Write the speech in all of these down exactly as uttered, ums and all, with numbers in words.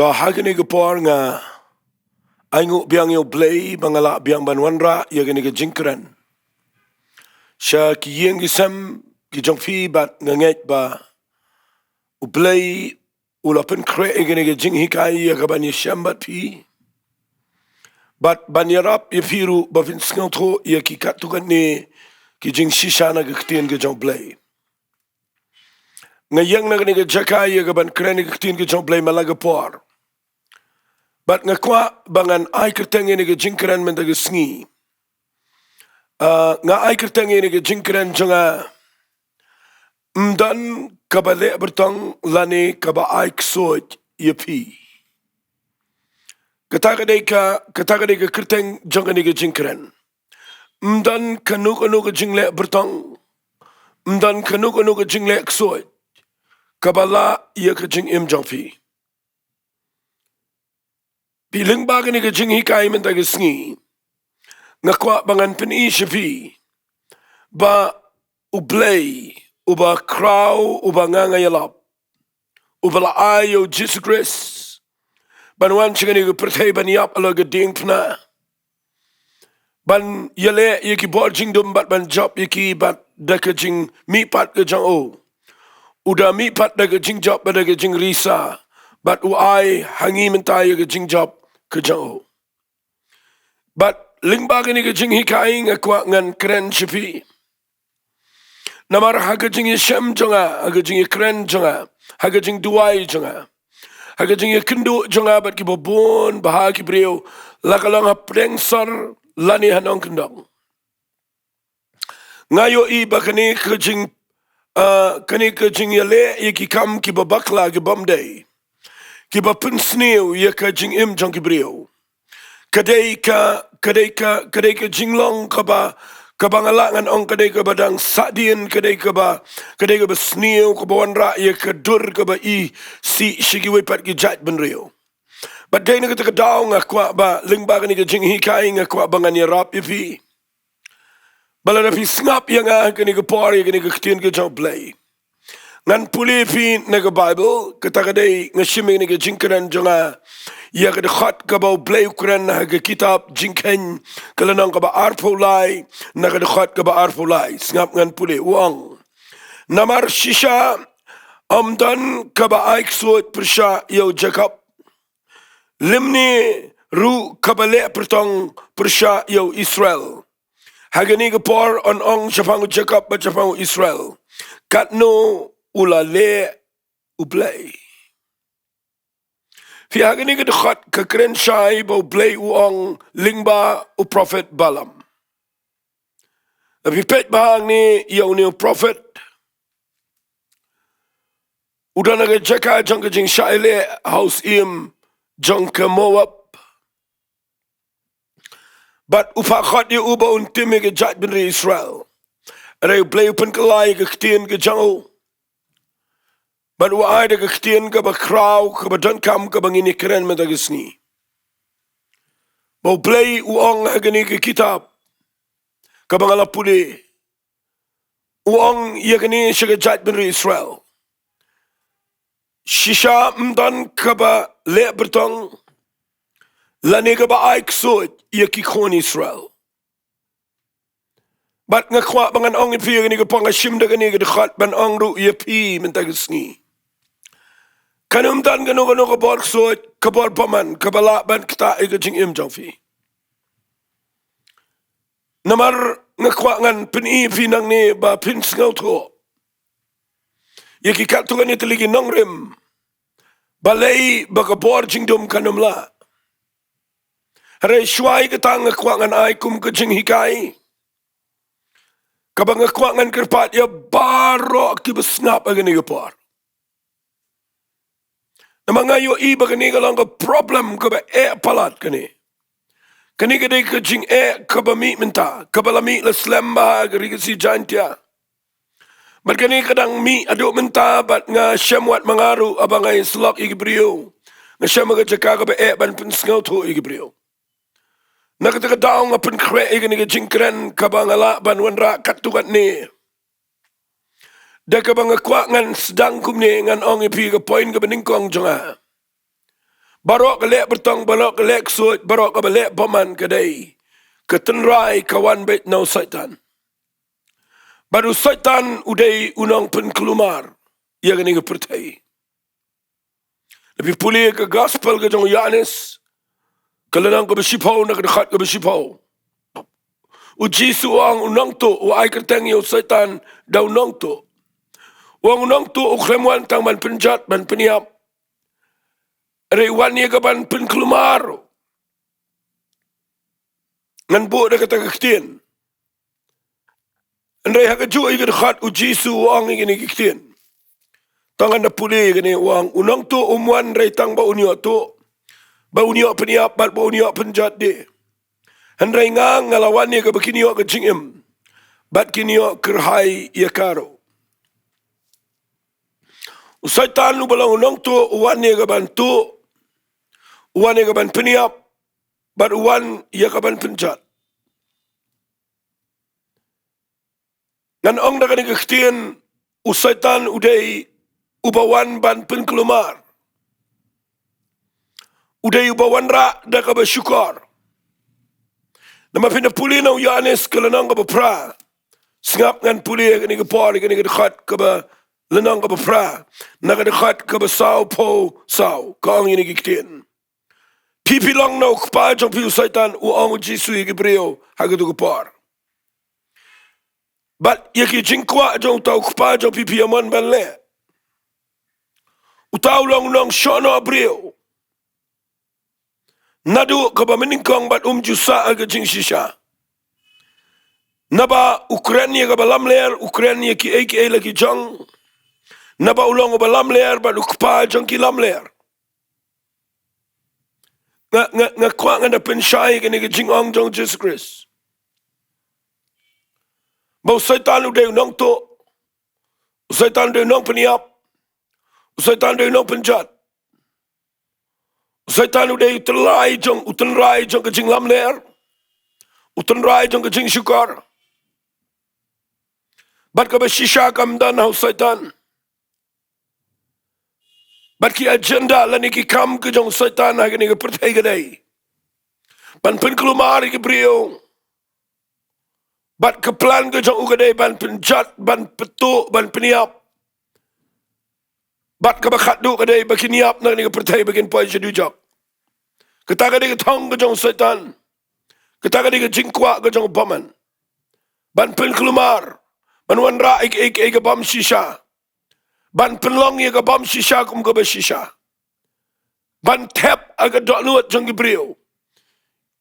To, ha kane ka por nga ai nguh biang ïa U Blei ba nga lah biang ban wanrah ïa kane ka jingkren sha ki ïing ki sem ki jong phi, bad nga ngeit ba U Blei u la pynkhreh ïa kane ka jinghikai ïa ka ban ïashem bad phi, bad ban ïarap ïa phi ruh ba phin sngewthuh ïa ki katto katne ki jingshisha na ka ktien ka jong U Blei. Nga ïeng na kane ka jaka ïa ka ban kren ïa ka ktien ka jong U Blei man la ka por, bad nga kwah ba ngan ai kyrteng ïa kane ka jingkren mynta ka sngi. Ah, nga ai kyrteng ïa kane ka jingkren jong nga, Ym don kaba leh byrtong lane kaba ai ksuid ïa phi. Kata ka dei ka, kata ka dei ka kyrteng jong kane ka jingkren. Ym don kano kano ka jingleh byrtong, ym don kano kano ka jingleh ksuid kaba lah ïa ka jingim jong phi. Phi lyngba kane ka jinghikai mynta ka sngi, nga kwah ba ngan pyni sha phi ba U Blei uba khraw, uba nga nga ïalap, uba la ai ïa U Jisu Khrist ban wan sha kane ka pyrthei ban ïap halor ka diengphna, ban ïaleh ïa ki bor jingdum bad ban jop ïa ki, bad da ka jingmihpat ka jong u, u da mihpat da ka jingjop bad da ka jingrisa, bad u ai ha ngi mynta ïa ka jingjop ka jong u. Bad lyngba kane ka jinghikai nga kwah ngan kren sha phi. Namar ha ka jingïashem jong nga, ha ka jingïakren jong nga, ha ka jingduwai jong nga, ha ka jingïakynduh jong nga bad kiba bun bha ki briew, la ka long ha pdeng sor lane ha nongkyndong, nga ïohi ba kane ka jing, ah, kane ka jingïaleh ïa ki kam kiba bakla, kibym dei, kiba pynsniew ïa ka jingim jong ki briew, ka dei ka, ka dei ka, ka dei ka jinglong kaba, kaba nga lah ngan ong ka dei kaba dang sahdien, ka dei kaba, ka dei kaba sniew, kaba wanrah ïa ka dur kaba isih sha kiwei pat ki jaitbynriew. Bad dei na kata ka daw nga kwah ba lyngba kane ka jinghikai nga kwah ba ngan ïarap ïa phi. Ba lada phi sngap ïa nga ha kane ka por, ïa kane ka ktien ka jong U Blei, ngan pule ïa phi na ka Baibl. Kata ka dei, nga shim ïa kane ka jingkren jong nga ïa ka dkhot kaba U Blei u kren ha ka kitab Jingkheiñ, ka lynnong kaba arphew lai, na ka dkhot kaba arphew lai. Sngap ngan pule, u ong: Namar shisha ym don kaba ai ksuid pyrshah ïa u Jakob, lymne ruh kaba leh byrtong pyrshah ïa u Israel. Ha kane ka por yn ong shaphang u Jakob bad shaphang u Israel, katno u la leh U Blei. Phi, ha kane ka dkhot ka kren shai ba U Blei u ong lyngba u prophet Balaam. Lada phi peit bha hangne ïa une u prophet, u don ha ka jaka jong ka jingshah ïaleh ha u syiem jong ka Moab, bad u phah khot ïa u ba un tim ïa ka jaitbynriew Israel. Hynrei U Blei u pynkylla ïa ka ktien ka jong u, bad u ai da ka ktien kaba khraw, kaba donkam, kaba ngin ïakren mynta ka sngi. Ba U Blei u ong ha kane ka kitab kaba nga la pule, u ong ïa kane sha ka jaitbynriew Israel: Shisha ym don kaba leh byrtong lane kaba ai ksuid ïa ki khun Israel. Bad nga kwah ba ngan ong ïa phi ïa kane ka por, nga shim da kane ka dkhot ban ong ruh ïa phi mynta ka sngi. Kan ym don kano kano ka bor ksuid, ka bor bymman, kaba lah ban ktah ïa ka jingim jong phi. Namar nga kwah ngan pyni ïa phi nangne ba phin sngewthuh ïa ki katto katne tylli ki nongrim, balei ba ka bor jingdum kan ym lah. Hynrei shuwa ïa kata nga kwah ngan ai kum ka jinghikai kaba nga kwah ngan kyrpad ïa baroh kiba sngap ha kane ka por. Namar nga ïohi ba kane ka long ka problem kaba eh palat kane. Kane ka dei ka jingeh kaba mih mynta, kaba la mih la slem bha ha ka Ri Khasi Jaiñtia. Bad kane ka dang mih haduh mynta, bad nga shem wat ma nga ruh haba nga ïasyllok ïa ki briew, nga shem ha ka jaka kaba eh ban pynsngewthuh ïa ki briew. Na kata ka daw nga pynkhreh ïa kane ka jingkren kaba nga lah ban wanrah katto katne. Da kaba nga kwah ngan sdang kumne, ngan ong ïa phi ka point kaba nyngkong jong nga. Baroh ka leh byrtong, baroh ka leh ksuid, baroh kaba leh bymman ka dei ka tynrai ka wan beit na u Soitan. Bad u Soitan u dei u nongpynkulmar ïa kane ka pyrthei. Lada phi pule ka gospel ka jong u Ïoannis, ka lynnong kaba shiphew na ka dkhot kaba shiphew, u Jisu u ong u nongtuh, u ai kyrteng ïa u Soitan da u nongtuh. U ong u nongtuh u khlem wan tang ban pynjot ban pynïap, hynrei u wan ïa ka ban pynkulmar. Ngan buh da kata ka ktien. Hynrei ha kajuh ïa ka dkhot u Jisu u ong ïa kine ki ktien. Tang ngan da pule ïa kine, u ong u nongtuh um wan hynrei tang ba un ïoh tuh, ba un ïoh pynïap bad ba un ïoh pynjot de. Hynrei nga, nga la wan ïa kaba kin ïoh ka jingim bad kin ïoh kyrhai ïa ka ruh. U Soitan uba long u nongtuh u wan ïa ka ban tuh, u wan ïa ka ban pynïap bad u wan ïa ka ban pynjot. Ngan ong da kane ka ktien, u Soitan u dei uba wan ban pynkulmar. U dei uba wanrah da kaba shukor. Namar phin da pule na u Ïoannis ka lynnong kaba phra. Sngap, ngan pule ïa kane ka por, ïa kane ka dkhot kaba, lynnong kaba phra, na ka dkhot kaba sawphew saw, ka ong ïa kine ki ktien. Phi, phi long na u kpa jong phi u Soitan, u ong u Jisu ïa ki briew ha katu ka por. Bad ïa ki jingkwah jong uta u kpa jong phi phi ïa mon ban leh. Uta u long u nongshohnoh briew. Naduh kaba mynnyngkong bad um ju sah ha ka jingshisha. Naba u kren ïa kaba lamler, u kren ïa kiei kiei la ki jong. Naba u long uba lamler bad u kpa jong ki lamler. Nga, nga, nga kwah ngan da pynshai ïa kane ka jingong jong u Jisu Khrist. Ba u Soitan u dei u nongtuh. U Soitan u dei u nongpynïap. U Soitan u dei u nongpynjot. U Soitan u dei u tynrai jong, u tynrai jong ka jinglamler. U tynrai jong ka jingshukor. Bad kaba shisha kam don ha u Soitan. Bad ki agenda lane ki kam ka jong u Soitan ha kane ka pyrthei ka dei ban pynkulmar ïa ki briew. Bad ka plan ka jong u ka dei ban pynjot, ban pyntuh, ban pynïap. Bad kaba khatduh ka dei ba kin ïap na kane ka pyrthei, ba kin poi sha dujok. Kata ka dei ka thong ka jong u Soitan. Kata ka dei ka jingkwah ka jong u bymman. Ban pynkulmar, ban wanrah ïa ka, ïa ka, ïa ka bym shisha. Ban pynlong ïa ka bym shisha kum kaba shisha. Ban thep ha ka dohnud jong ki briew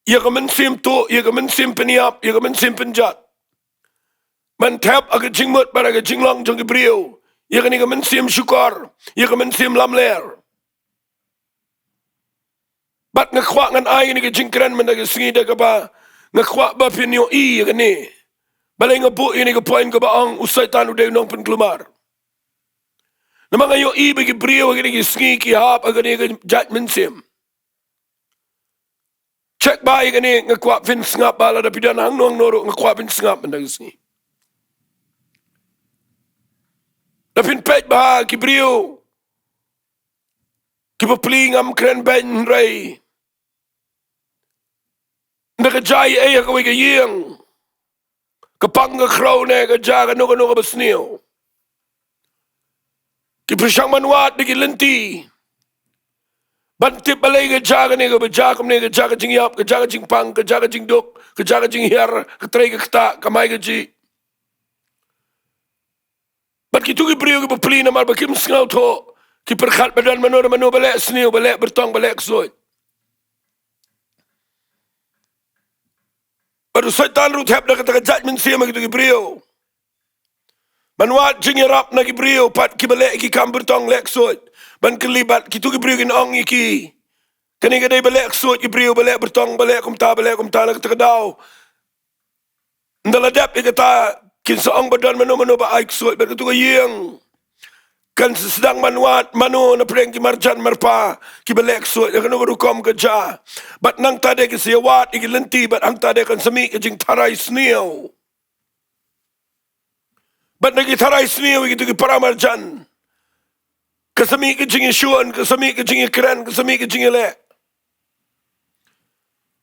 ïa ka mynsiem tuh, ïa ka mynsiem pynïap, ïa ka mynsiem pynjot. Ban thep ha ka jingmut bad ha ka jinglong jong ki briew ïa kane ka mynsiem shukor, ïa ka mynsiem lamler. Bad nga kwah ngan ai ïa kane ka jingkren mynta ka sngi da kaba nga kwah ba phin ïohi ïa kane. Balei nga buh ïa kane ka point kaba ong u Soitan u dei u nongpynkulmar. Namar nga ïohi ba ki briew ha kine ki sngi ki hap ha kane ka jait mynsiem. Check bha ïa kane, nga kwah phin sngap bha, lada phi don hangno hangno ruh nga kwah phin sngap mynta ka sngi. Da phin peit bha ki briew kiba plie, ngam kren beiñ hynrei ynda ka jia ei ei ha kawei ka ïing, ka pang ka khrew ne ka jia kano kano kaba sniew, ki pyrshang ban wad da ki lynti ban tip balei ka jia kane kaba jia kumne, ka jia ka jingïap, ka jia ka jingpang, ka jia ka jingduk, ka jia ka jinghiar, ka trei ka ktah, ka mai ka jih. Bad kitu ki briew kiba plie namar ba kim sngewthuh, ki pyrkhat ba don mano mano ba leh sniew, ba leh byrtong, ba leh ksuid. Bad u Soitan ruh u thep da kata ka jait mynsiem ha kitu ki briew ban wad jingïarap na ki briew pat kiba leh ki kam byrtong, leh ksuid, ban kylli bad kitu ki briew kin ong ïa ki, kane ka dei ba leh ksuid ki briew, ba leh byrtong, ba leh kumta, ba leh kumta, na kata ka daw ynda la dep ïa kata kin sa ong ba don mano mano ba ai ksuid. Bad katu ka ïing kan sa sdang ban wad mano na pdeng ki marjan marpa kiba leh ksuid, ïa kano ka rukom ka jia. Bad nangta de kin sa ïa wad ïa ki lynti bad hangta de kan sa mih ka jingtharai sniew. Bad na ki tharai sniew ïa kitu ki para marjan, Ka sa mih ka jingïashun, ka sa mih ka jingïakren, ka sa mih ka jingïaleh.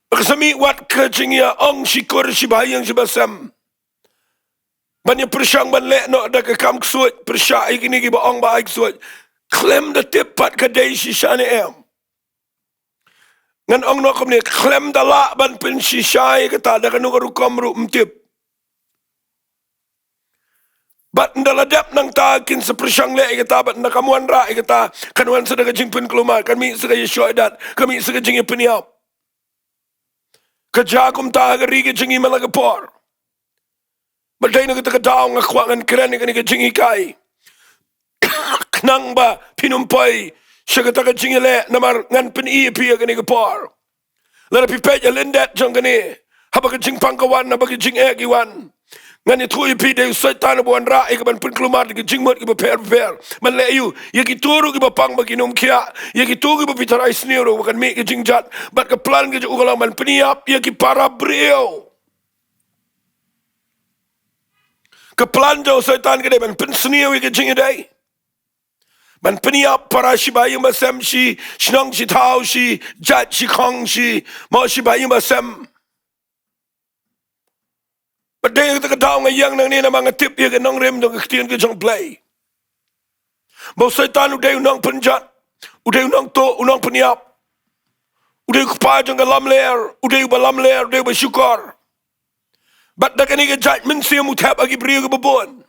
Ka sa mih wat ka jingïaong shikur, shibha ïing, shibha sem. Ban ïa pyrshang ban leh noh da ka kam ksuid, pyrshah ïa kine kiba ong ba ai ksuid. Khlem da tip pat ka dei shisha ne em. Ngan ong noh kumne, khlem da lah ban pynshisha ïa kata da kano ka rukom ruh ym tip. Bad ynda la dep nangta kin sa pyrshang leh ïa kata, bad ynda kam wanrah ïa kata, kan wan sa da ka jingpynkulmar, kan mih sa ka ïashoh ïadat, kan mih sa ka jingïapynïap. Ka jia kumta ha ka ri ka jong ngi man la ka por. Bad dei na kata ka daw nga kwah ngan kren ïa kane ka jinghikai. Khnang ba phin ym poi sha kata ka jingïaleh, namar ngan pyni ïa phi ha kane ka por. Lada phi peit ïa lyndet jong kane, haba ka jingpang ka wan, haba ka jingeh ka wan, ngan ïathuh ïa phi, dei u Soitan uba wanrah ïa ka ban pynkulmar da ki jingmut kiba pher bapher. Ban leh aïu? Ïa kito ruh kiba pang ba kin ym khiah, ïa kito kiba phi tharai sniew ruh ba kan mih ka jingjot. Bad ka plan ka jong u ka long ban pynïap ïa ki para briew. Ka plan jong u Soitan ka dei ban pynsniew ïa ka jingïadei. Ban pynïap para shibha ïing ba sem, shi shnong shi thaw, shi jait shi khong, shi mo shibha ïing ba sem. Bad dei na kata ka daw nga ïeng nangne namar nga tip ïa ka nongrim jong ka ktien ka jong U Blei. Ba u Soitan u dei u nongpynjot, u dei u nongtuh, u nongpynïap. U dei u kpa jong ka lamler, u dei uba lamler, u dei uba shukor. Bad da kane ka jait mynsiem u thep ha ki briew kiba bun.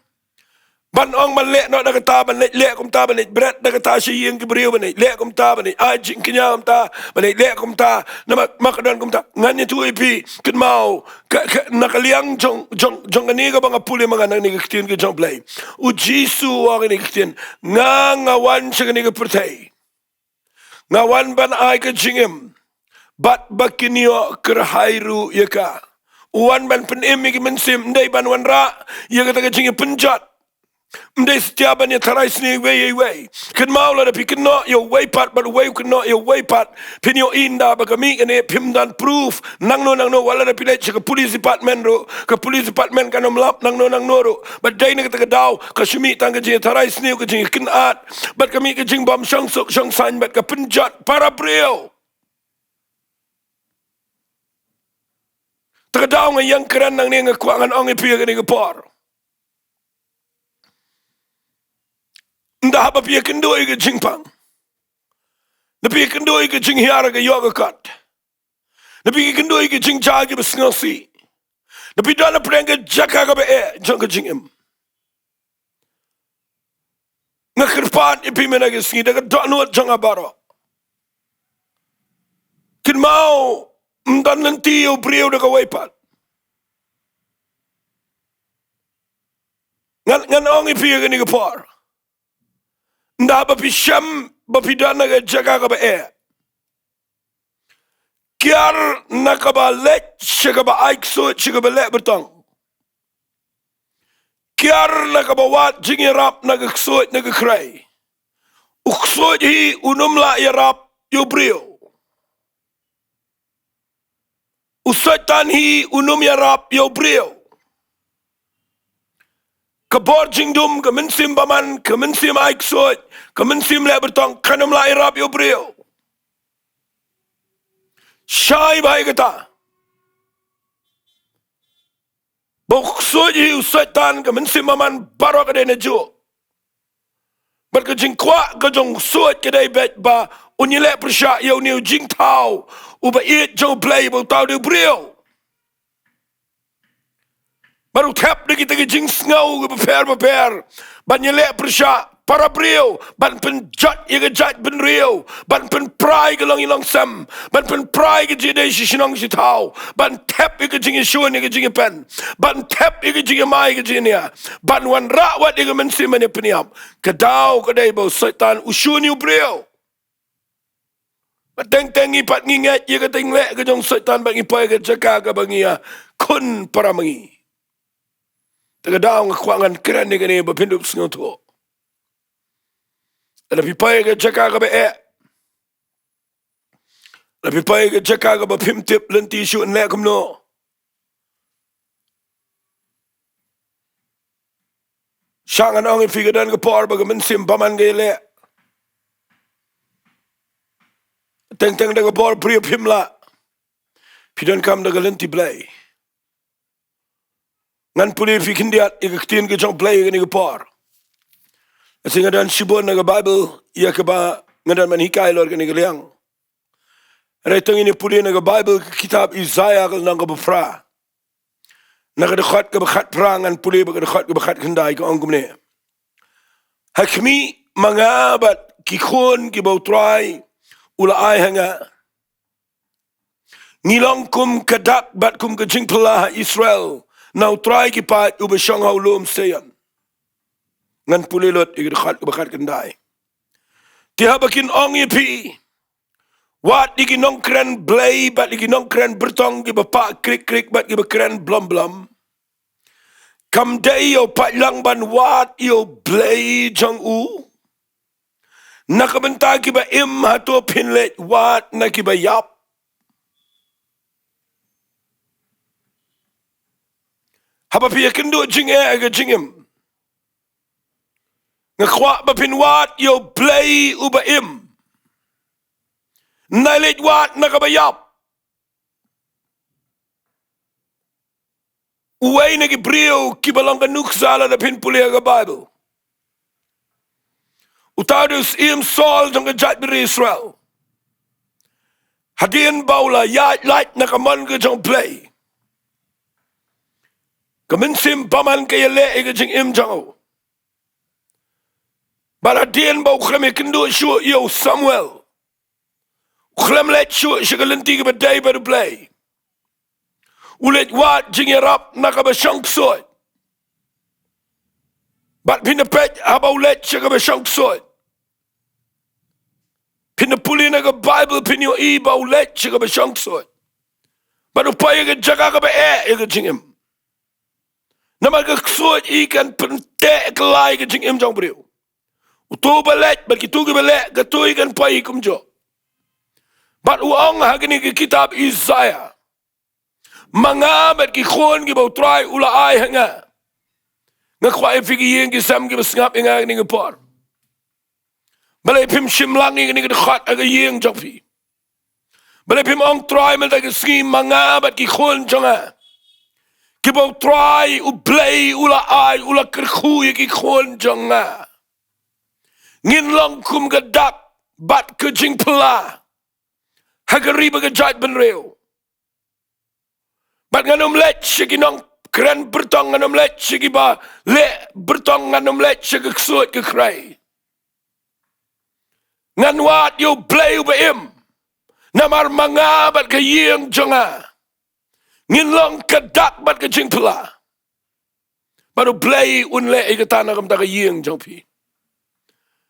Ban ong ban leh noh da kata, ban leh, leh kumta, ban leh bret da kata sha ïing ki briew, ban leh, leh kumta, ban leh ai jingkñia kumta, ban leh, leh kumta. Namar ma ka don kumta, ngan ïathuh ïa phi, kynmaw, ka, ka, na ka liang jong, jong, jong kane kaba nga pule ma nga nangne ka ktien ka jong U Blei. U Jisu u ong kane ka ktien, nga, nga wan sha kane ka pyrthei. Nga wan ban ai ka jingim, bad ba kin ïoh kyrhai ruh ïa ka. U wan ban pynim ïa ki mynsiem, ym dei ban wanrah ïa kata ka jingïapynjot. Ym dei satia ban ïa tharai sniew iwei ïa iwei. Kynmaw, lada phi kynnoh ïa uwei pat bad uwei u kynnoh ïa uwei pat, phin ïohi ynda ba ka mih kane phim don proof. Nangno nangno, wat lada phi leit sha ka police department ruh, ka police department kan ym lap nangno nangno ruh. Bad dei na kata ka daw ka shu mih tang ka jingïatharai sniew, ka jingïakynad. Bad ka mih ka jingbym shong suk shong saiñ, bad ka pynjot para briew. Ta ka daw nga ïeng kren nangne, nga kwah ngan ong ïa phi ha kane ka por. Ynda haba phi ïakynduh ïa ka jingpang, da phi ïakynduh ïa ka jinghiar ha ka ïoh ka kot, da phi ïakynduh ïa ka jingjia kiba sngewsih, da phi don hapdeng ka jaka kaba eh jong ka jingim. Nga kyrpad ïa phi mynta ka sngi da ka dohnud jong nga baroh. Kynmaw, ym don lynti ïa u briew da kawei pat. Ngan, ngan ong ïa phi ha kane ka por. Ynda ba phi shem ba phi don ha ka jaka kaba eh, kiar na kaba leit sha kaba ai ksuid, sha kaba leh btong. Kiar na kaba wad jingïarap na ka ksuid na ka khrei. U ksuid hi un ym lah ïarap ïa u briew. U Soitan hi un ym ïarap ïa u briew. Ka bor jingdum, ka mynsiem bymman, ka mynsiem ai ksuid, ka mynsiem leh btong, kan ym lah ïarap ïa u briew. Shai bha ïa kata. Ba u ksuid hi u Soitan, ka mynsiem bymman baroh ka dei najuh. Bad ka jingkwah ka jong u ksuid ka dei beit ba un ïaleh pyrshah ïa une u jingthaw uba ïeit jong U Blei, ba uta u dei u briew. Bad u thep da kita ki jingsngew kiba pher bapher ban ïaleh pyrshah para briew, ban pynjot ïa ka jaitbynriew, ban pynpra ïa ka longïing longsem, ban pynpra ïa ka jingïadei shi shnong shi thaw, ban thep ïa ka jingïashun ïa ka jingïapen, ban thep ïa ka jingïamai ïa ka jingïania, ban wanrah wat ïa ka mynsiem ban ïapynïap. Ka daw ka dei ba u Soitan u shun ïa u briew. Bad teng teng ngi pat ngi ngeit ïa ka jingleh ka jong u Soitan bad ngi poi ha ka jaka kaba ngi ïakhun para ma ngi. Ta ka daw nga kwah ngan kren ïa kane ba phin dup sngewthuh. Lada phi poi ha ka jaka kaba eh, lada phi poi ha ka jaka kaba phim tip lynti shuh yn leh kumno, shah ngan ong ïa phi, ka don ka por ba ka mynsiem bymman ka ïaleh. Teng teng da ka bor briew phim lah. Phi donkam da ka lynti Blei. Ngan pule phi khyndiat ïa ka ktien ka jong Blei ïa kane ka por. Lehse nga don shibun na ka Baibl ïa kaba nga don ban hikai halor kane ka liang. Hynrei to ngin ïa pule na ka Baibl, ka kitab Isaïah ka lynnong kaba phra, na ka dkhot kaba khatphra ngan pule bad ka dkhot kaba khatkhyndai, ka ong kumne: Ha khmih, ma nga bad ki khun kiba U Trai u la ai ha nga, ngi long kum ka dak bad kum ka jingphylla ha Israel, na U Trai ki paid uba shong ha u lum Sion. Ngan pule lut ïa ka dkhot kaba khatkhyndai. Te haba kin ong ïa phi, wat ïa ki nongkren blei bad ïa ki nongkren byrtong kiba pah krik krik bad kiba kren blom blom, kam dei ïa u paidlang ban wad ïa U Blei jong u? Na ka bynta kiba im hato phin leit wad na kiba ïap? Haba phi ïakynduh jingeh ha ka jingim, nga kwah ba phin wad ïa U Blei uba im. Nai leit wad na kaba ïap. Uwei na ki briew kiba long ka nuksa lada phin pule ha ka Baibl, uta u dei u Syiem Saul jong ka jaitbynriew Israel. Hadien ba u la ïaid lait na ka mon ka jong U Blei, ka mynsiem bymman ka ïaleh ïa ka jingim jong u. Bad hadien ba u khlem ïakynduh shuh ïa u Samuel, u khlem leit shuh sha ka lynti kaba dei bad U Blei, u leit wad jingïarap na kaba shongksuid. Bad phin da peit haba u leit sha kaba shongksuid, phin da pule na ka Baibl, phin ïohi ba u leit sha kaba shongksuid. Bad u poi ha ka jaka kaba eh ïa ka jingim. Namar ka ksuid i kan pynteh kylla ïa ka jingim jong u briew. Uto uba leit bad kito kiba leh, kato i kan poi kumjuh. Bad u ong ha kane ka kitab Isaïah, ma nga bad ki khun kiba U Trai u la ai ha nga. Nga kwah ïa phi ki ïing ki sem kiba sngap ïa nga ha kane ka por, balei phim shim lang ïa kane ka dkhot ha ka ïing jong phi? Balei phim ong, Trai, mynta ka sngi ma nga bad ki khun jong nga, kiba U Trai U Blei u la ai, u la kyrkhu ïa ki khun jong nga, ngin long kum ka dak bad ka jingphylla ha ka ri bad ka jaitbynriew? Bad ngan ym leit sha ki nongkren byrtong, ngan ym leit sha kiba leh byrtong, ngan ym leit sha ka ksuid ka khrei. Ngan wad ïa U Blei uba im. Namar ma nga bad ka ïing jong nga, ngin long ka dak bad ka jingphylla. Bad U Blei un leh ïa kata na ka bynta ka ïing jong phi.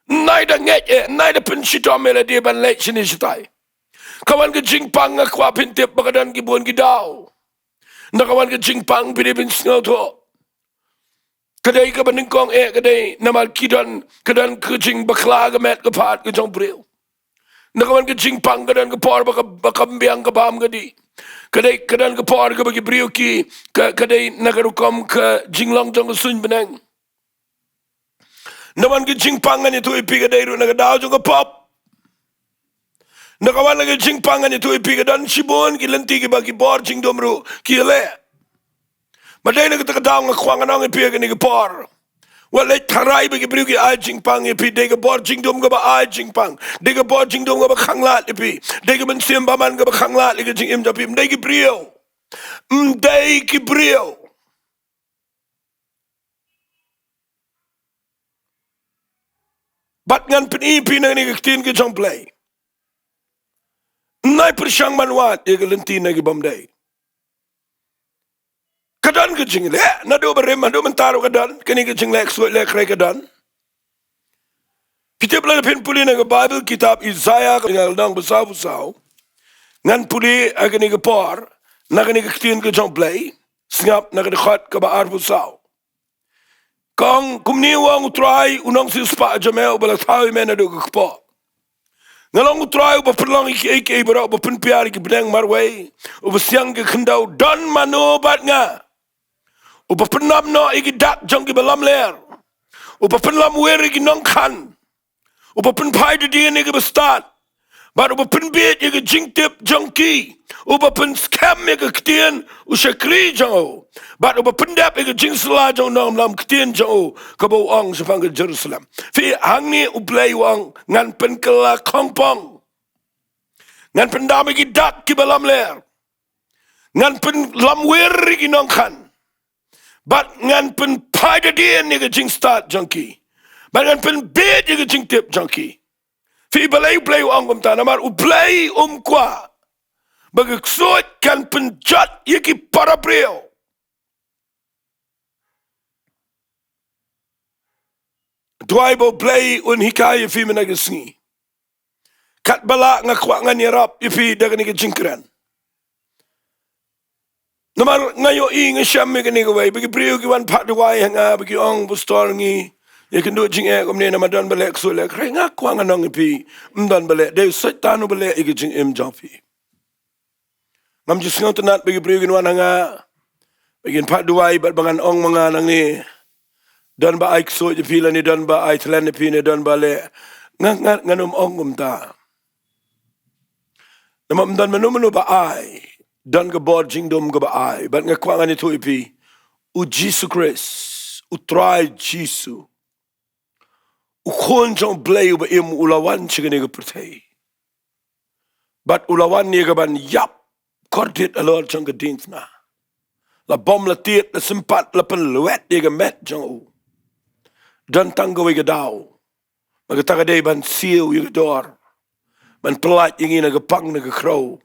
Nai da ngeit eh, nai da pynshitom eh lade ban leit shane shatai. Ka wan ka jingpang, nga kwah phin tip ba ka don ki bun ki daw. Nda ka wan ka jingpang, phi dei phin sngewthuh, ka dei kaba nyngkong eh, ka dei namar ki don, ka don ka jingbakla ka met ka phad ka jong u briew. Nda ka wan ka jingpang, ka don ka por ba ka, ba kam biang ka bam ka dih. Ka dei, ka don ka por kaba ki briew ki, ka, ka dei na ka rukom ka jinglong jong ka suiñ bneng. Nda ka wan ka jingpang, ngan ïathuh ïa phi, ka dei ruh na ka daw jong ka pop. Nda ka wan ka jingpang, ngan ïathuh ïa phi, ka don shibun ki lynti kiba ki bor jingdum ruh ki leh. Ba dei na kata ka daw nga kwah ngan ong ïa phi ha kane ka por, wat leit tharai ba ki briew ki ai jingpang ïa phi. Dei ka bor jingdum kaba ai jingpang. Dei ka bor jingdum kaba khanglad ïa phi. Dei ka mynsiem bymman kaba khanglad ïa ka jingim jong phi. Ym dei ki briew. Ym dei ki briew. Bad ngan pyni ïa phi na kane ka ktien ka jong U Blei. Nai pyrshang ban wad ïa ka lynti na ki bym dei. Ka don ka jingleh, naduh barim haduh mynta ruh ka don, kane ka jingleh ksuid leh khrei ka don. Phi tip, lada phin pule na ka Baibl, kitab Isaïah, ka lynnong ba sawphew saw. Ngan pule ha kane ka por na kane ka ktien ka jong U Blei, sngap na ka dkhot kaba arphew saw. Ka ong kumne: U ong U Trai, U Nongsiewspah jong me, uba la thaw ïa me naduh ka kpoh. Nga long U Trai uba pynlong ïa kiei kiei baroh, uba pynpiar ïa ki bneng marwei, uba siang ïa ka khyndew. Don mano bad nga? Uba pyndam noh ïa ki dak jong kiba lamler, uba pynlamwir ïa ki nongkhan, uba pynphai dien ïa kiba stad, Bad uba pynbieit ïa ka jingtip jong ki, uba pynskhem ïa ka ktien u shakri jong u, bad uba pyndep ïa ka jingsylla jong u nongïalam ktien jong u, kaba u ong shaphang ka Jerusalem. Phi, hangne U Blei u ong, ngan pynkylla khongpong, ngan pyndam ïa ki dak kiba lamler, ngan pynlamwir ïa ki nongkhan, bad ngan pynphai hadien ïa ka jingstad jong ki, bad ngan pynbieit ïa ka jingtip jong ki. Phi, balei U Blei u ong kumta? Namar U Blei um kwah ba ka ksuid kan pynjot ïa ki para briew. Duwai ba U Blei un hikai ïa phi mynta ka sngi. Katba lah nga kwah ngan ïarap ïa phi da kane ka jingkren. Namar nga ïohi, nga shem ïa kane kawei, ba ki briew ki wan phah duwai ha nga, ba ki ong, Pastor, ngi ïakynduh jingeh kumne namar don ba leh ksuid leh khrei. Nga kwah ngan ong ïa phi, ym don ba leh, dei u Soitan uba leh ïa ka jingim jong phi. Ngam ju sngewtynnat ba ki briew kin wan ha nga, ba kin phah duwai, bad ba ngan ong ma nga nangne, don ba ai ksuid ïa phi lane don ba ai thlen ïa phi ne don ba leh. Nga, nga, ngan ym ong kumta. Namar ym don mano mano ba ai, don ka bor jingdum kaba ai. Bad nga kwah ngan ïathuh ïa phi, U Jisu Khrist, U Trai Jisu, U Khun jong U Blei uba im, u la wan sha kane ka pyrthei. Bad u la wan ïa kaban ïap kordit halor jong ka diengphna. La bom, la tied, la sympat, la pynlwet ïa ka met jong u. Don tang kawei ka daw. Bad kata ka dei ban siew ïa ka dor, ban pyllait ïa ngi na ka pang na ka khrew.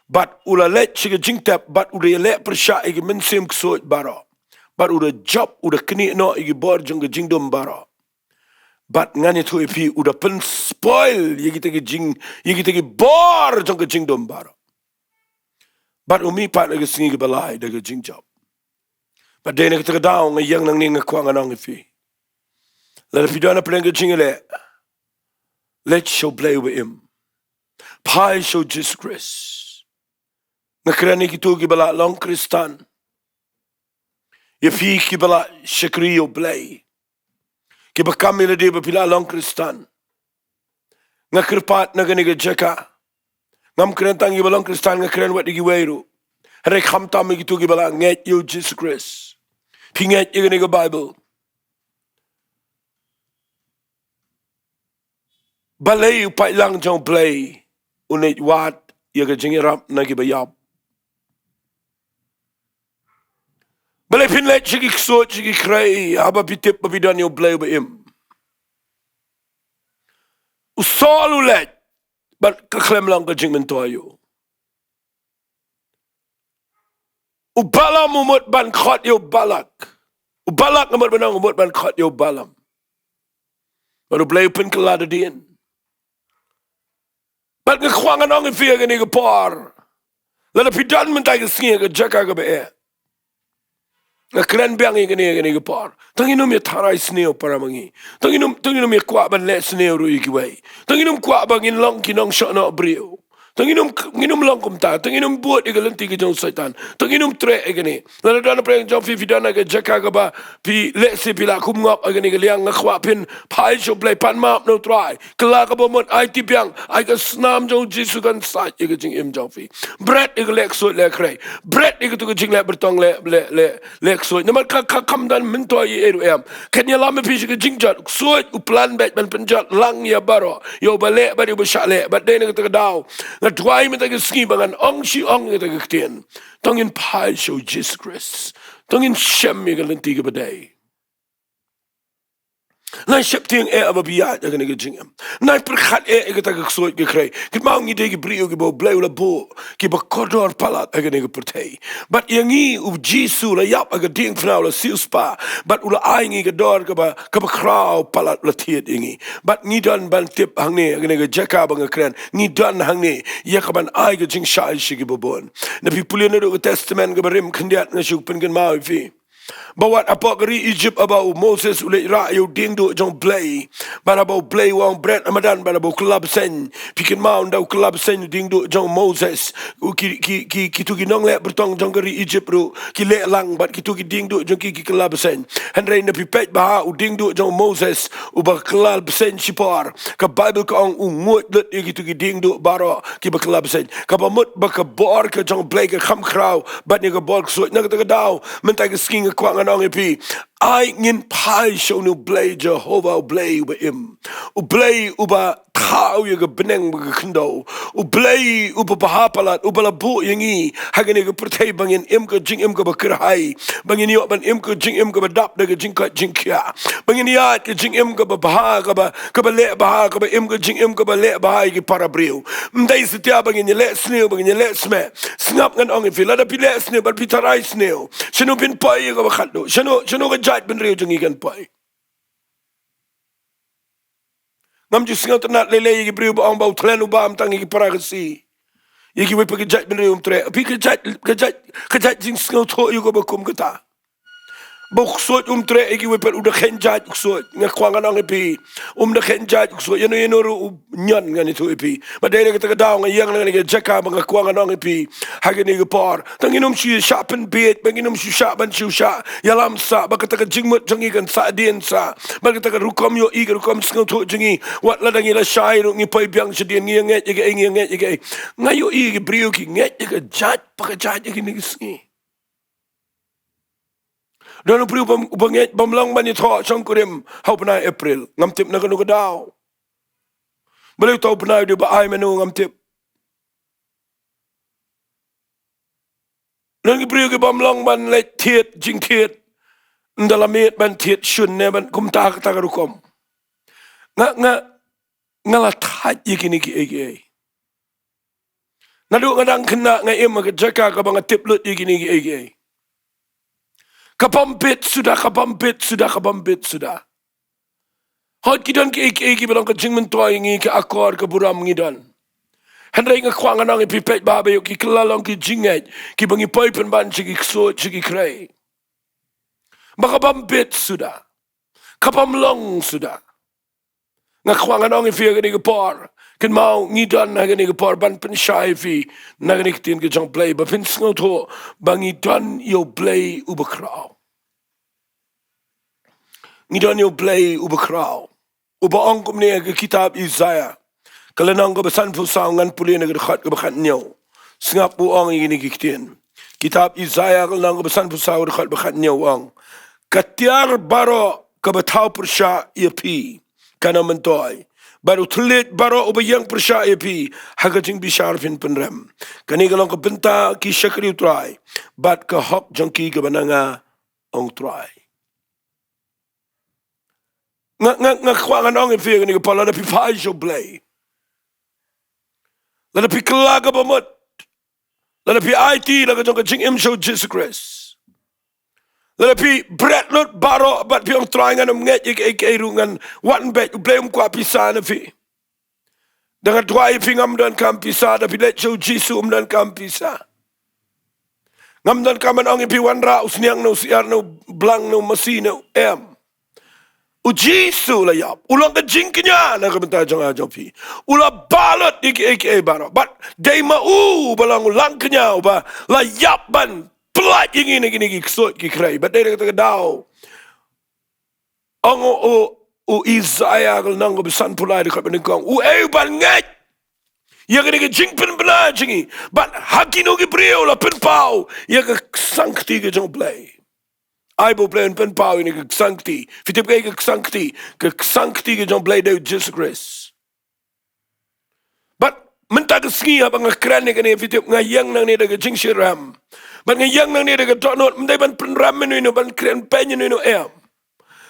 Bad u la leit sha ka jingtep, bad u da ïaleh pyrshah ïa ki mynsiem ksuid baroh. Bad u da jop, u da knieh noh ïa ki bor jong ka jingdum baroh. Bad ngan ïathuh ïa phi, u da pynspoil ïa kita ki jing, ïa kita ki bor jong ka jingdum baroh. Bad u mihpat ha ka sngi kaba lai da ka jingjop. Bad dei na kata ka daw nga ïeng nangne, nga kwah ngan ong ïa phi, lada phi don hapdeng ka jingïaleh, leit sha U Blei uba im. Phai sha U Jisu Khrist. Nga kren ïa kito kiba la long Khristan, ïa phi kiba la shakri ïa U Blei, kiba kam ïa lade ba phi la long Khristan. Nga kyrpad na kane ka jaka, ngam kren tang ïa kiba long Khristan, nga kren wat ïa kiwei ruh. Hynrei khamtam ïa kito kiba la ngeit ïa U Jisu Khrist. Phi ngeit ïa kane ka Baibl? Balei u paidlang jong U Blei un leit wad ïa ka jingïarap na kiba ïap? Balei phin leit sha ki ksuid, sha ki khrei, haba phi tip ba phi don ïa U Blei uba im? U Saul u leit, bad ka khlem long ka jingmyntoi ïa u. U Balaam u mut ban khot ïa u Balak. U Balak u mut ban ong, u mut ban khot ïa u Balaam. Bad U Blei u pynkylla hadien. Bad nga kwah ngan ong ïa phi ha kane ka por, lada phi don mynta ka sngi ha ka jaka kaba eh, nga kren biang ïa kane ha kane ka por. To ngin ym ïa tharai sniew para ma ngi. To ngin ym, to ngin ym ïa kwah ban leh sniew ruh ïa kiwei. To ngin ym kwah ba ngin long ki nongshah noh briew. To ngin ym, ngin ym long kumta. To ngin ym bud ïa ka lynti ka jong u Soitan. To ngin ym treh ïa kane. Lada don hapdeng jong phi, phi don ha ka jaka kaba phi lehse phi la kum ngop ha kane ka liang, nga kwah phin phai sha U Blei, pan map na U Trai. Kylla kaba mut, aiti biang, ai ka snam jong U Jisu kan sait ïa ka jingim jong phi. Bret ïa ka leh ksuid leh khrei. Bret ïa kato ka jingleh byrtong leh, leh, leh, leh ksuid. Namar ka, ka kam don myntoi ei ei ruh em. Kan ïalam ïa phi sha ka jingjot. Ksuid u plan beit ban pynjot lang ïa baroh, ïa uba leh bad ïa uba shah leh. Bad dei na kata ka daw, nga duwai mynta ka sngi ba ngan ong shi ong ïa kata ka ktien. To ngin phai sha U Jisu Khrist. To ngin shem ïa ka lynti kaba dei. Nai sheptieng eh ha ba phi ïaid ha kane ka jingim. Nai pyrkhat eh ïa kata ka ksuid ka khrei. Kynmaw ngi dei ki briew kiba U Blei u la buh, kiba kordor palat ha kane ka pyrthei. Bad ïa ngi U Jisu u la ïap ha ka diengphna, u la siewspah. Bad u la ai ngi ka dor kaba, kaba khraw palat, u la thied ïa ngi. Bad ngi don ban tip hangne ha kane ka jaka ba nga kren, ngi don hangne ïa kaban ai ka jingshai sha kiba bun. Lada phi pule naduh ka Testament kaba rim khyndiat, nga shu pynkynmaw ïa phi. Ba wat hapoh ka ri Egypt haba u Moses u leit rah ïa u diengduh jong u Blei, bad haba u Blei u ong bret ha madan bad haba u kylla bseiñ. Phi kynmaw, ynda u kylla bseiñ u diengduh jong u Moses, u ki, ki, ki, kitu ki nongleh byrtong jong ka ri Egypt ruh ki leh lang bad kitu ki diengduh jong ki, ki kylla bseiñ. Hynrei ynda phi peit bha u diengduh jong u Moses uba kylla bseiñ shipor, ka Baibl ka ong u nguid lut ïa kitu ki diengduh baroh kiba kylla bseiñ. Kaba mut ba ka bor ka jong u Blei ka kham khraw ban ïa ka bor ksuid. Na kata ka daw mynta ka sngi nga kwah ngan ong ïa phi, ai ngin phai sha une u Blei Jehobah, u Blei uba im, u Blei uba thaw ïa ka bneng bad ka khyndew, u Blei uba bha palat, uba la buh ïa ngi ha kane ka pyrthei ba ngin im ka jingim kaba kyrhai, ba ngin ïoh ban im ka jingim kaba dap da ka jingkoit jingkhiah, ba ngin ïaid ka jingim kaba bha, kaba, kaba leh bha, kaba im ka jingim kaba leh bha ïa ki para briew. Ym dei satia ba ngin ïaleh sniew, ba ngin ïaleh smet. Sngap, ngan ong ïa phi, lada phi leh sniew bad phi tharai sniew, shano phin poi ïa kaba khatduh? Shano, shano ka jaitbynriew jong ngi kan poi? Ngam ju sngewtynnad lei lei ïa ki briew ba ong ba u Thailand u bam tang ïa ki para Khasi, ïa kiwei pat ki jaitbynriew um treh. Phi, ka jait, ka jait, ka jait jingsngewthuh ïa u kaba kum kata. Ba u ksuid um treh ïa kiwei pat, u da kheiñ jait u ksuid. Nga kwah ngan ong ïa phi, um da kheiñ jait u ksuid. Ïano ïano ruh u ñion, ngan ïathuh ïa phi. Bad dei na kata ka daw nga ïeng na kane ka jaka ba nga kwah ngan ong ïa phi ha kane ka por. Tang ngin ym shu shah pynbieit, ba ngin ym shu shah ban shu shah ïalam sah, ba kata ka jingmut jong ngi kan sah dien sah. Ba kata ka rukom ïohi, ka rukom sngewthuh jong ngi, wat lada ngi la shai ruh ngi poi biang shadien, ngi ïa ngeit ïa kaei, ngi ïa ngeit ïa kaei. Nga ïohi ïa ki briew ki ngeit ïa ka jait pa ka jait ïa kine ki sngi. Don u briew uba, uba ngeit bym long ban ïathoh shongkurim ha u bnai April. Ngam tip na kano ka daw. Balei uta u bnai u dei ba ai mano, ngam tip. Don ki briew ki bym long ban leit thied jingthied, ynda la miet ban thied shun ne ban kumta kata ka rukom. Nga, nga, nga la thait ïa kine kiei kiei. Naduh nga dang khynnah nga im ha ka jaka kaba nga tip lut ïa kine kiei kiei. Ka bym bit suda, ka bym bit suda, ka bym bit suda. Hooid, ki don kiei kiei kiba long ka jingmyntoi ïa ngi, ka akor ka burom ngi don. Hynrei nga kwah ngan ong ïa phi, peit bha ba ïoh ki kylla long ki jingngeit kiba ngi poi pynban sha ki ksuid, sha ki khrei. Ba ka bym bit suda, ka bym long suda. Nga kwah ngan ong ïa phi ha kane ka por, kynmaw ngi don ha kane ka por ban pynshai ïa phi na kane ka ktien ka jong u Blei ba phin sngewthuh ba ngi don ïa u Blei uba khraw. Ngi don ïa u Blei uba khraw, uba ong kumne ha ka kitab Isaïah, ka lynnong kaba sanphew saw, ngan pule na ka dkhot kaba khathynñiew. Sngap u ong ïa kine ki ktien. Kitab Isaïah ka lynnong kaba sanphew saw, dkhot ba khathynñiew u ong: Ka tiar baroh kaba thaw pyrshah ïa phi kan ym myntoi, bad u thylliej baroh uba ïeng pyrshah ïa phi, ha ka jingbishar phin pynrem. Kane ka long ka bynta ki shakri U Trai, bad ka hok jong ki kaba na nga, ong U Trai. Nga, nga, nga kwah ngan ong ïa phi ha kane ka por, lada phi phai sha U Blei, lada phi kylla kaba mut, lada phi aiti la ka jong ka jingim sha U Jisu Khrist, lada phi bret lut baroh bad phi ong, Trai, ngan ym ngeit ïa kiei kiei ruh, ngan wan beit, U Blei um kwah pisa na phi. Da nga duwai ïa phi, ngam donkam pisa. Da phi leit sha U Jisu, um donkam pisa. Ngam donkam ban ong ïa phi, wanrah u sniang na u syiar, na u blang, na u masi, na u, em. U Jisu u la ïap, u long ka jingkñia na ka bynta jong nga jong phi. U la bah lut ïa kiei kiei baroh, bad dei ma u uba long u langkñia, uba la ïap ban pyllait ïa ngi na kine ki ksuid ki khrei. Bad dei na kata ka daw ong u, u, u Isaïah ka lynnong kaba sanphew lai, dkhot ba nyngkong: Uei uban ngeit ïa kane ka jingpynbna jong ngi? Bad ha kino ki briew la pynpaw ïa ka ksangkti ka jong U Blei? Ai ba U Blei un pynpaw ïa kane ka ksangkti. Phi tip kaei ka ksangkti? Ka ksangkti ka jong U Blei dei U Jisu Khrist. Bad mynta ka sngi haba nga kren ïa kane, phi tip, nga ïeng nangne da ka jingshitrhem. Bad nga ïeng nangne da ka dohnud, ym dei ban pynrem ïano ïano, ban kren beiñ ïano ïano, em.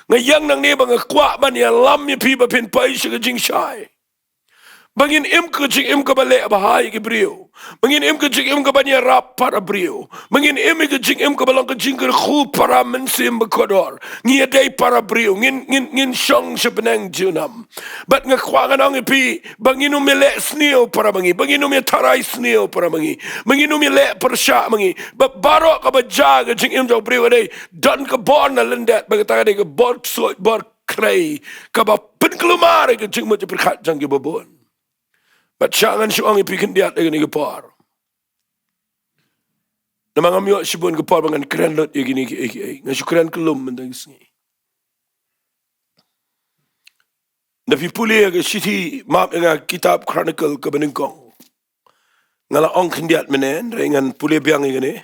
Nga ïeng nangne ba nga kwah ban ïalam ïa phi ba phin poi sha ka jingshai. Ba ngin im ka jingim kaba leh bha ïa ki briew. Ba ngin im ka jingim kaba ïarap para briew. Ba ngin im ka jingim kaba long ka jingkyrkhu para Mynsiem Bakordor. Ngi ïadei para briew. Ngin, ngin, ngin shong sha bneng junom. Bad nga kwah ngan ong ïa phi, ba ngin ym ïaleh sniew para ma ngi. Ba ngin ym ïatharai sniew para ma ngi. Ba ngin ym ïaleh pyrshah ma ngi. Ba baroh kaba jia ka jingim jong u briew ka dei don ka bor na lyndet, ba kata ka dei ka bor ksuid, bor khrei, kaba pynkulmar ïa ka jingmut jingpyrkhat jong ki babun. Bad sha ngan shu ong ïa phi khyndiat ïa kane ka por. Namar ngam ïoh shibun ka por ba ngan kren lut ïa kine kiei kiei. Ngan shu kren kyllum mynta ka sngi. Da phi pule ïa ka shithi, map ïa ka kitab Chronicle kaba nyngkong. Nga la ong khyndiat mynne, hynrei ngan pule biang ïa kane.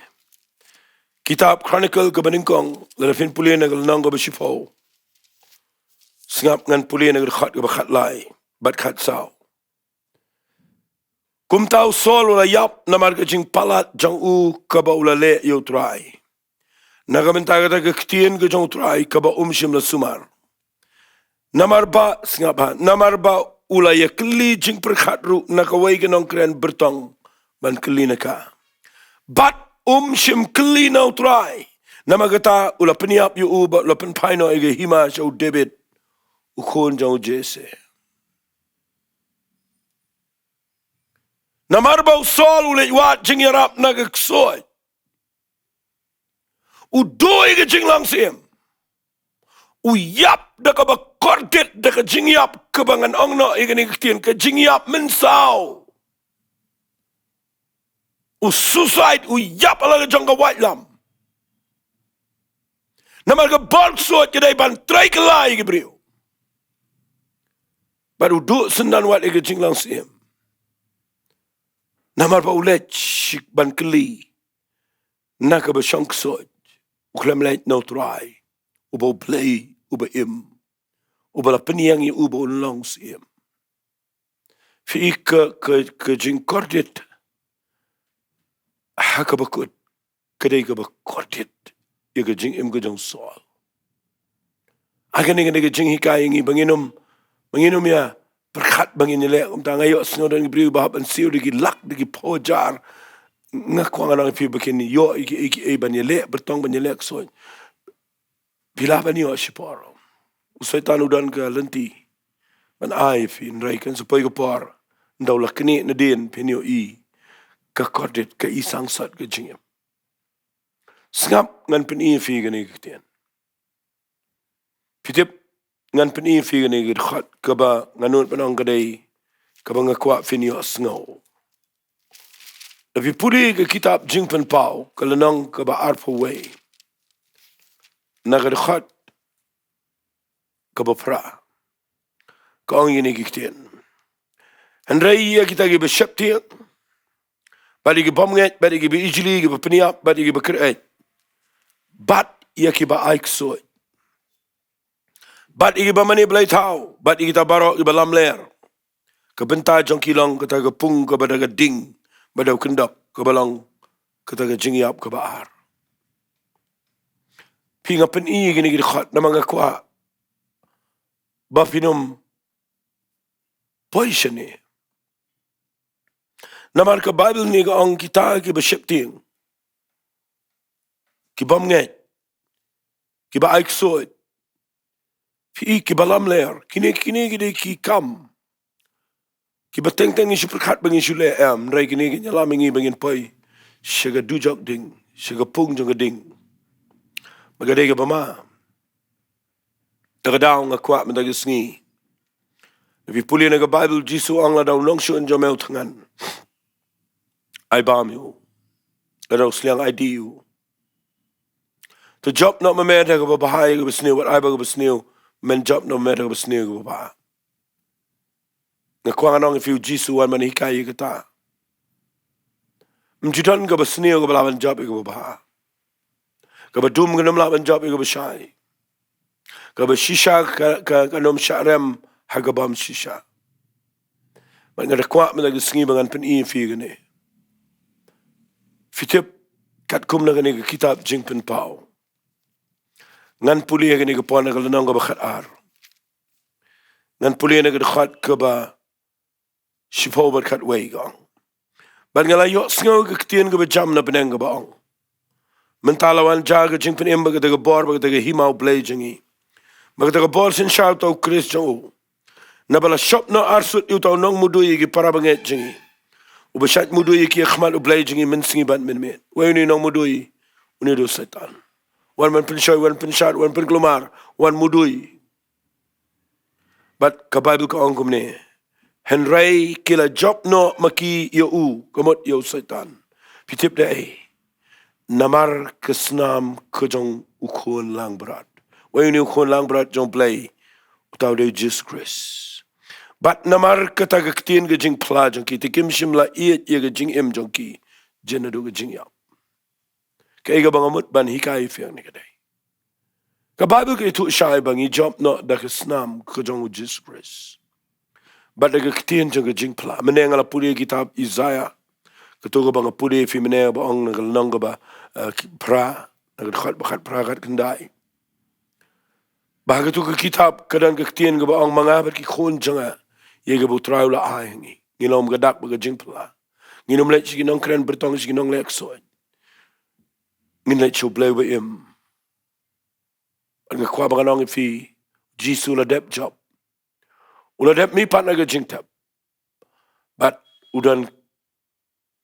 Kitab Chronicle kaba nyngkong, lada phin pule na ka lynnong kaba shiphew. Sngap, ngan pule na ka dkhot kaba khatlai bad khatsaw. Kumta u Saul u la ïap namar ka jingpalat jong u kaba u la leh ïa u Trai, na ka bynta kata ka ktien ka jong u Trai kaba um shym la sumar. Namar ba, sngap bha, namar ba u la ïakylli jingpyrkhat ruh na kawei ka nongkren byrtong ban kylli na ka. Bad um shym kylli na u Trai. Namar kata u la pynïap ïa u bad u la pynphai noh ïa ka hima sha u David, u khun jong u Jesse. Namar ba u Saul u leit wad jingïarap na ka ksuid, u duh ïa ka jinglong syiem. U ïap da kaba kordit, da ka jingïap kaba ngan ong noh ïa kane ka ktien, ka jingïap mynsaw. U suicide, u ïap ha la ka jong ka waitlam. Namar ka bor ksuid ka dei ban trei kylla ïa ki briew. Bad u duh syndon wat ïa ka jinglong syiem. Namar ba u leit sha ban kylli na kaba shong ksuid. U khlem leit na u Trai, uba u Blei uba im, uba la pynïeng ïa u ba un long syiem. Phi i ka, ka, ka jingkordit ha kaba kut ka dei kaba kordit ïa ka jingim ka jong u Saul. Ha kane, kane ka jinghikai ïa ngi ba ngin ym, ba ngin ym ïa pyrkhat ba ngin ïaleh. Kumta nga ïohsngew don ki briew ba hap ban siew da ki lak, da ki phew hajar. Nga kwah ngan ong ïa phi ba kin ïoh ïa ki, ïa ki, ïa ban ïaleh byrtong, ban ïaleh ksuid. Phi lah ban ïoh shipor. U Soitan u don ka lynti ban ai ïa phi, hynrei kan sa poi ka por, ynda u la knieh nadien phin ïohi ka kordit, ka i sangsot ka jingim. Sngap, ngan pyni ïa phi kane ka ktien. Phi tip, ngan pyni ïa phi kane ka dkhot kaba nga nud ban ong ka dei kaba nga kwah phin ïohsngew. Da phi pule ka kitab Jingpynpaw, ka lynnong kaba arphew wei, na ka dkhot kaba phra, ka ong ïa kine ki ktien: Hynrei ïa kita kiba sheptieng, bad ïa ki bymngeit, bad ïa kiba ijli, kiba pynïap, bad ïa kiba kyr-eit, bad ïa kiba ai ksuid, bad ïa kiba mane blei thaw, bad ïa kita baroh kiba lamler, ka bynta jong ki long kata ka pung kaba da ka ding bad da u kyndok, kaba long kata ka jingïap kaba ar. Phi, nga pyni ïa kine ki dkhot namar nga kwah ba phin ym poi shane. Namar ka Baibl ngi ka ong kita kiba sheptieng, ki bymngeit, kiba ai ksuid, phi, kiba lamler, kine, kine ki dei ki kam kiba teng teng ngi shu pyrkhat ba ngi shu leh, em, hynrei kine kin ïalam ïa ngi ba ngin poi sha ka dujok ding, sha ka pung jong ka ding. Ba ka dei kaba ma. Da ka daw nga kwah mynta ka sngi, da phi pule na ka Baibl, Jisu u ong, lada u nongshun jong me u thngan, ai bam ïa u. Lada u sliang, ai dih ïa u. To jop noh ma me da kaba bha ïa kaba sniew, wat ai ba kaba sniew, men jop noh ma me da kaba sniew ïa kaba bha. Nga kwah ngan ong ïa phi, u Jisu u wan ban hikai ïa kata. Ym ju don kaba sniew kaba lah ban jop ïa kaba bha. Kaba dum kan ym lah ban jop ïa kaba shai. Kaba shisha ka, ka, kan ym shah rem ha kaba ym shisha. Bad nga da kwah mynta ka sngi ba ngan pyni ïa phi kane. Phi tip, katkum na kane ka kitab Jingpynpaw, ngan pule ïa kane ka por na ka lynnong kaba khat ar. Ngan pule na ka dkhot kaba shiphew bad khatwei ka ong. Bad nga la ïohsngew ka ktien kaba jam na bneng kaba ong, mynta la wan jia ka jingpynim bad kata ka bor bad kata ka hima U Blei jong ngi, bad kata ka bor synshar uta U Khrist jong u. Naba la shop noh arsut ïa uta u nongmudui ïa ki para bangeit jong ngi, uba shait mudui ïa ki ha khmat U Blei jong ngi mynsngi bad mynmiet. Wei une u nongmudui? Une u dei u Soitan. Wan ban pynshoi, wan pynshad, wan pynkulmar, wan mudui. Bad ka Baibl ka ong kumne: Hynrei ki la jop noh ma ki ïa u, ka mut ïa u Soitan. Phi tip da ei? Namar ka snam ka jong u khun langbrot. Wei une u khun langbrot jong U Blei? Uta u dei u Jisu Khrist. Bad namar kata ka ktien ka jingphla jong ki, te kim shym la ïeit ïa ka jingim jong ki, jan naduh ka jingïap. Kaei kaba nga mut ban hikai ïa phi hangne ka dei, ka Baibl ka ïathuh shai ba ngi jop noh da ka snam ka jong u Jisu Khrist bad da ka ktien jong ka jingphla. Mynne nga la pule ïa kitab Isaïah, kato kaba nga pule ïa phi mynne, ba ong na ka lynnong kaba, eh, phra, na ka dkhot ba khatphra, khatkhyndai, ba ha kato ka kitab ka don ka ktien kaba ong: Ma nga bad ki khun jong nga, ïa kaba U Trai u la ai ha ngi, ngin long ka dak bad ka jingphla. Ngin ym leit sha ki nongkren byrtong, sha ki nongleh ksuid. Ngin leit sha U Blei uba im. Bad nga kwah ba ngan ong ïa phi, Jisu u la dep jop. U la dep mihpat na ka jingtep. Bad u don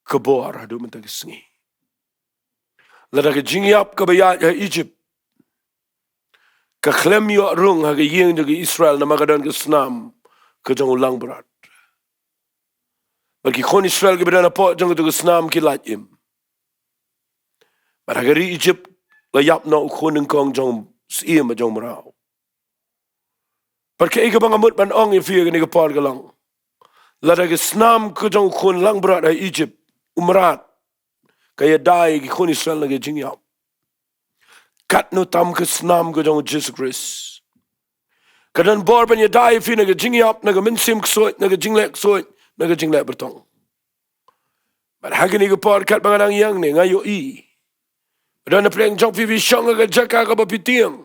ka bor haduh mynta ka sngi. Lada ka jingïap kaba ïaid ha Egypt ka khlem ïoh rung ha ka ïing jong ki Israel, namar ka don ka snam ka jong u langbrot. Bad ki khun Israel kiba don hapoh jong kato ka snam ki lait im. Bad ha ka ri Egypt la ïap noh u khun nyngkong jong u syiem bad jong u mraw. Bad kaei kaba nga mut ban ong ïa phi ha kane ka por ka long, lada ka snam ka jong u khun langbrot ha Egypt, u mrad, ka ïada ïa ki khun Israel na ka jingïap, katno tam ka snam ka jong u Jisu Khrist? Ka don bor ban ïada ïa phi na ka jingïap, na ka mynsiem ksuid, na ka jingleh ksuid, na ka jingleh byrtong. Bad ha kane ka por katba nga dang ïeng ne, nga ïohi ba don na pdeng jong phi, phi shong ha ka jaka kaba phi tieng.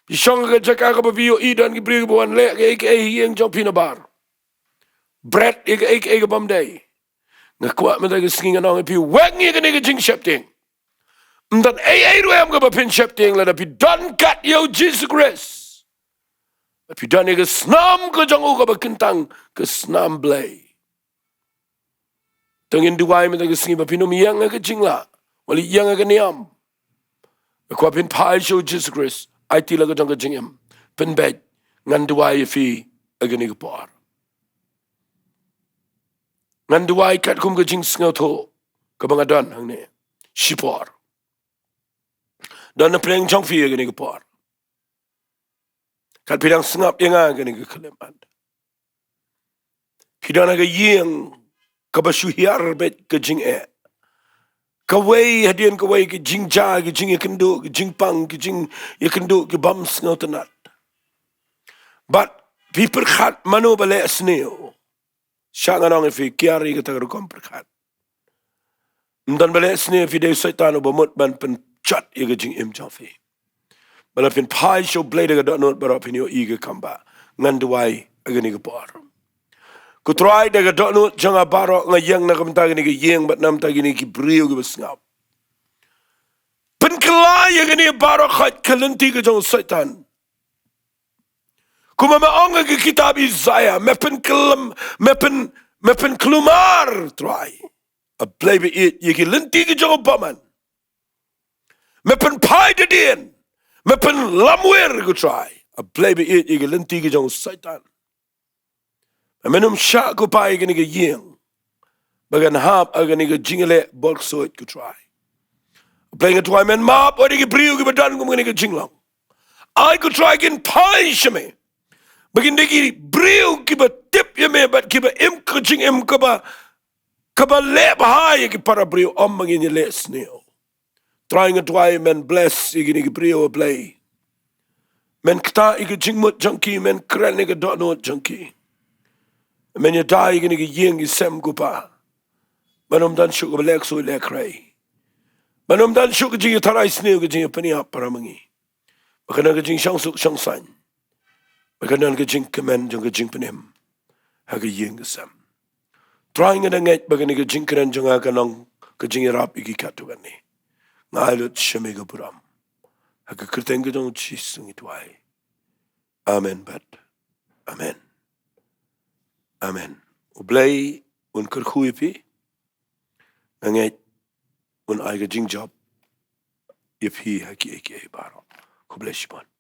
Phi shong ha ka jaka kaba phi ïohi don ki briew kiba wan leh kaei kaei ha ïing jong phi nabar, bret ïa kaei kaei kaba ym dei. Nga kwah mynta ka sngi ngan ong ïa phi, weng ïa kane ka jingsheptieng. Ym don ei ei ruh em kaba phin sheptieng lada phi don kat ïa u Jisu Khrist. Phi don ïa ka snam ka jong u kaba kyntang, ka snam Blei. Te ngin duwai mynta ka sngi ba phin ym ïeng ha ka jinglah, wat la ïeng ha ka niam. Nga kwah phin phai sha u Jisu Khrist, aiti la ka jong ka jingim. Pynbeit, ngan duwai ïa phi ha kane ka por. Ngan duwai katkum ka jingsngewthuh kaba nga don hangne. Shipor. Don na pdeng jong phi ha kane ka por. Kat phi dang sngap ïa nga ha kane ka khyllipmat, phi don ha ka ïing kaba shu hiar beit ka jingeh. Kawei hadien kawei ki jingjia, ki jingïakynduh, ki jingpang, ki jingïakynduh, ki bym sngewtynnat. Bad phi pyrkhat mano ba leh sniew. Sha ngan ong ïa phi, kiar ïa kata ka rukom pyrkhat. Ym don ba leh sniew, phi dei u Soitan uba mut ban pynjot ïa ka jingim jong phi. Ba la phin phai sha u Blei da ka dohnud baroh, phin ïohi ka kam ba ngan duwai ha kane ka por. Ko Trai, da ka dohnud jong nga baroh nga ïeng na ka bynta kane ka ïing bad na ka bynta kine ki briew kiba sngap. Pynkylla ïa kane baroh khoit ka lynti ka jong u Soitan. Kumba me ong ha ka kitab Isaïah, me pynkylla, me pyn, me pynkulmar, Trai, a Blei ba ïeit, ïa ki lynti ki jong u bymman. Me pynphai hadien, me pynlamwir, ko Trai, a Blei ba ïeit, ïa ki lynti ki jong u Soitan. Me nym shah, ko Pa, ïa kane ka ïing ba kan hap ha kane ka jingleh bor ksuid, ko Trai. Blei, nga duwai men map ïa ki briew kiba don kum kane ka jinglong. Ai, ko Trai, kin phai sha me ba kin dei ki briew kiba tip ïa me bad kiba im ka jingim kaba, kaba leh bha ïa ki para briew, ym ba ngin ïaleh sniew. Trai, nga duwai men bless ïa kine ki briew, a Blei. Men ktah ïa ka jingmut jong ki, men kren ïa ka dohnud jong ki. Men ïada ïa kine ki ïing ki sem, ko Pa, ba ym don shuh kaba leh ksuid leh khrei, ba ym don shuh ka jingïatharai sniew, ka jingïapynïap para ma ngi. Ba kan don ka jingshongsuk shongsaiñ, ba kan don ka jingkmen jong ka jingpynim. ha ka ïing ka sem. Trai, nga da ngeit ba kane ka jingkren jong nga kan long ka jingïarap ïa ki katto katne. Nga ai lut sha me ka burom ha ka kyrteng ka jong U Jisu ngi duwai. Amen bad amen. Amen. U Blei un kyrkhu ïa phi. Nga ngeit un ai ka jingjop ïa phi ha kiei kiei baroh. Khublei shibun.